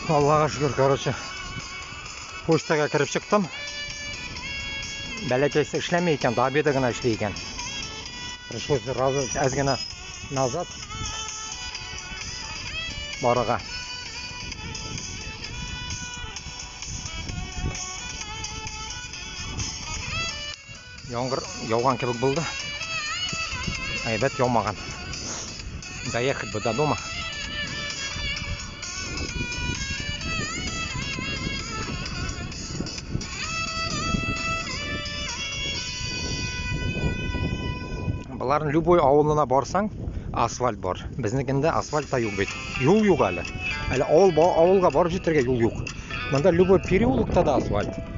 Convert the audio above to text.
Аллага шөкер, короче. Почтага кереп чыктым. Бәләкәйсе эшләми икән, до обеда гына эшли икән. Пришлось сразу әз генә назад барырга. Яңгыр яуган кебек булды. Әйбәт яумаган. Доехать бы до дома. Боларның любой авылына барсаң, асфальт бар. Безнекендә асфальт та юк бит. Юл юк әле. Әле авыл авылга барып җитәргә юл юк. Монда любой переулокта да асфальт.